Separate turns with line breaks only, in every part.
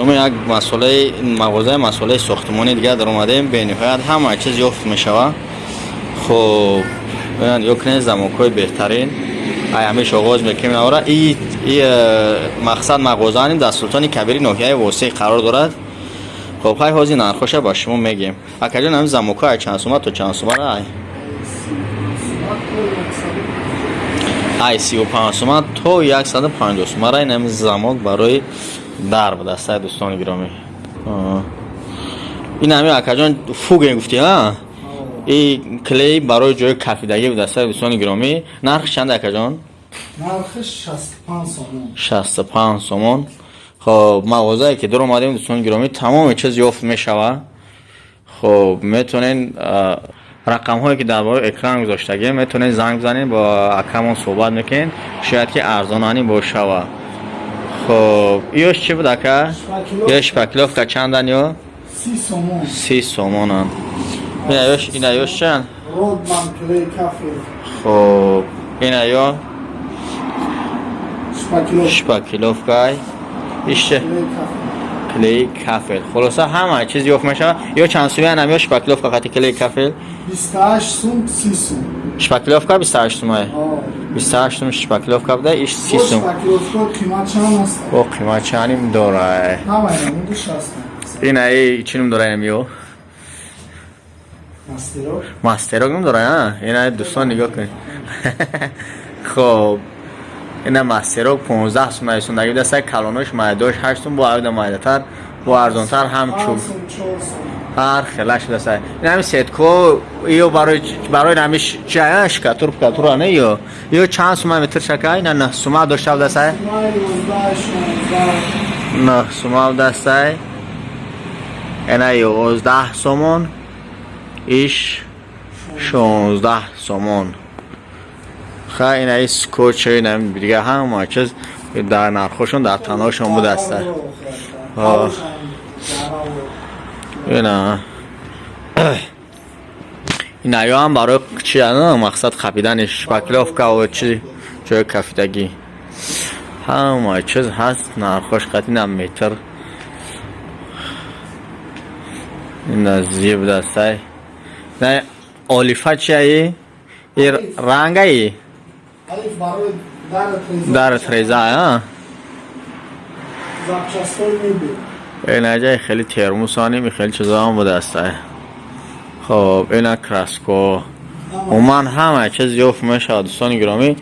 Як масъулаи мағозаи масъулаи сохтмонӣ дигар даромадем. Бениҳоят ҳама чиз ёфт мешавад. Хуб, ё кунед, замокҳои беҳтарин ай ҳамеш оғоз мекунем навора. И мақсад мағозааним дар Султони Кабири, ноҳияи Восеъ қарор дорад. Хоб, хай, ҳозир нархоша ба шумо мегем. Акаҷон, ҳамин замокҳо ай чанд сума то чанд сумара? Ай 35 сума то 150 сумара. Ин ҳамин замок барои дар будастай, дӯстони гиромӣ. Ин ҳамин, акаҷон, фуге гуфтӣ, а и клей барои ҷои кафидагӣ будастай, дӯстони гиромӣ. Нархи чанд, акаҷон?
Нархиш 65 сомон.
65 сомон. Хоб, мағозае ки дур омадем, дӯстони гиромӣ, тамоми чиз ёфт мешавад. Хоб, метавонед рақамҳое ки дар бораи экран гузоштагем, метавонед занг бизанед, бо акамон суҳбат мекунед, шояд ки арзонанӣ бошава. Хоб, иёш чӣ буд, ака? Ё шпаклёвка чандан ё?
30 сомон.
30 сомонанд. Инаёш, инаёш чанд?
Родман клей кафель.
Хоб, инаё?
Шпаклёвка.
Шпаклёвкай ишче?
Клей кафель.
Клей кафель. Хулоса, ҳама чиз ёфт мешавад. Ё чанд сумиянам ё шпаклёвка қати клей кафель?
28 сум, 30 сум.
Шпаклёвка 28 сумай?
О.
28 сум шпаклёвка буда, иш 30
Бо
сум.
Шпаклёвка қимат чанд аст?
Бо қимат чаним дорай?
Ҳамаи намуди 60.
Инаи чӣ ном дораям ё?
Мастерок.
Мастерок ном дорай, а? Ина, дӯстон, нигоҳ кунед. Хоб, ина мастерок 15 сум нарисондаги будастай. Калонош майдош 8 сум, бо авда майдатар, бо арзонтар ҳам чӯб.
5 сум, 4 сум.
Ҳар хелаш будастай. Ин ҳами сетко ё барои ҳами чая, штукатур пукатура не? Ё чанд сума метр шака? Ина 9 сума дошта будастай.
Май 11, 16.
9 сума будастай. Ина 11 сомон, иш 16 сомон. Ха, ина скотч, ина дига ҳама чиз дар нархошон, дар таношон будастай. Ина инаё ҳам барои чи, мақсад қапидани шпаклёвка ва чи, ҷои кафидагӣ, ҳама чиз ҳаст. Нархош қати на метр ина зеб дастай. На олифа чияи? И рангаи?
Алиф барои дар треза.
Дар треза, а?
Запчастои мебел.
Инаҷаи хеле термусаним, хеле чизоам будастай. Хоб, ина краско, умуман ҳама чиз ёфт мешавад, дӯстони гиромӣ.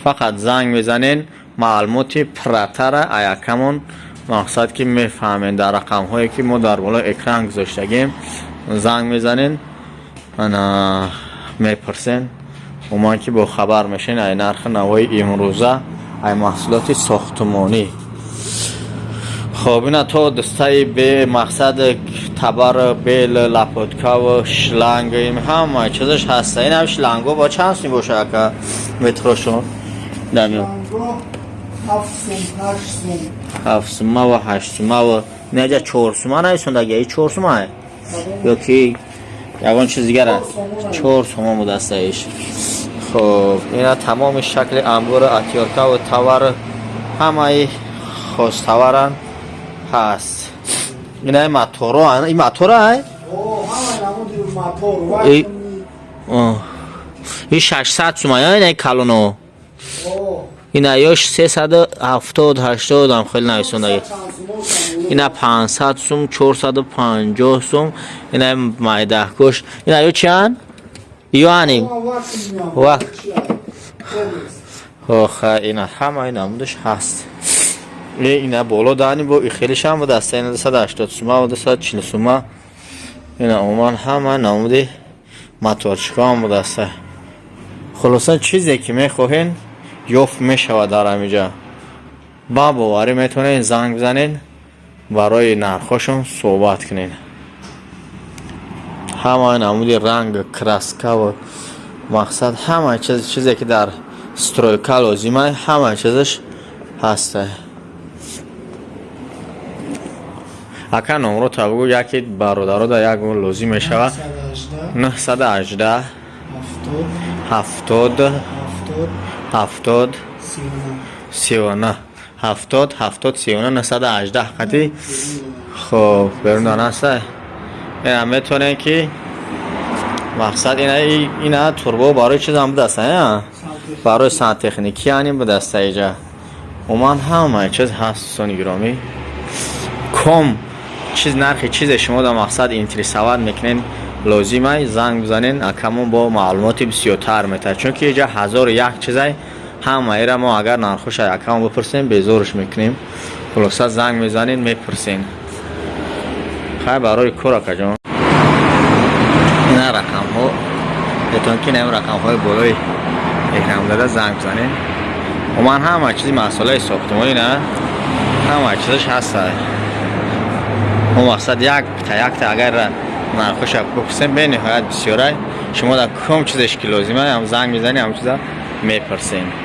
Фақат занг мезанен, маълумоти пурратара аякамон, мақсад ки мефаҳмем, дар рақамҳое ки мо дар болои экран гузоштагем занг мезанен, ана мепурсен, умуман ки бохабар мешен ай нархи навои имрӯза, ай маҳсулоти сохтмонӣ. Хоб, ина то дастаи бе мақсад табар, бел, лопаткаву шланг, ҳама чизаш ҳаста. Ин ҳам шланго бо чанд сум боша, ака, метрошон дамё?
Шланго 7 сум, 8 сум.
7 сума ва 8 сума ва неҷа 4 сума нависондаги. И 4 сума ё ки ягон чиз дигар аст? 4 сомон будаста иш. Хоб, ина тамоми шакли амбори отвёрткаву товар, ҳамаи хостоваран ҳаст. Инаи моторо, ин мотора ай?
О, ҳамаи намуди мотор.
Э, и 600 сума ё инаи калоно?
О.
Ина ёш 370, 80 ам хеле нависондаги. Ина 500 сум, 450 сум. Ина майдаҳкуш, ина ё чиан? Ё аним вак. Оха, ина ҳамаи намудаш ҳаст. Ина боло дани бо и хелишам будаста. Ина 280 сума ва 240 сума. Ина умуман ҳама намуди моторчикоам будаста. Хулоса, чизе ки мехоҳен, ёфт мешавад дар ҳамиҷа. Ба боварӣ метавонед занг бизанед, барои нархҳошон суҳбат кунед. Ҳамаи намуди ранг, краскаву мақсад ҳама чиз, чизе ки дар стройка лозима, ҳама чизаш ҳаста. Ака, номро та бугӯ, яке бародаро да як лозим мешавад. 918 70 70 39. 70 70 39 918 қати. Хоб, берун аста, ина метавонем, ки мақсад ина турбо барои чизам будаста, барои сантехникӣ яъне будаста. Иҷа умуман ҳамаи чиз ҳаст, дӯстони гиромӣ. Ком чиз, нархи чизе шумо дар мақсад интересовать мекунен, лозимай, занг бизанен, акамон бо маълумоти бисёртар метаҳад, чунки иҷа ҳазору як чизай. Ҳамаира мо агар нархоша акамон бипурсем, безорш мекунем. Хулоса, занг мезанен, мепурсен. Хай, барои кор, акаҷон. Ина рақамҳо метавон, ки ин рақамҳои болои экран дада, занг бизанен. Умуман ҳама чизи масъалаи сохтмонӣ на, ҳама чизаш ҳаста. Мо мақсад якта якта агар нархоша бипурсем, бениҳоят бисёрай. Шумо дар ком чизеш ки лозима, ҳам занг мезанед, ҳам чиза мепурсем.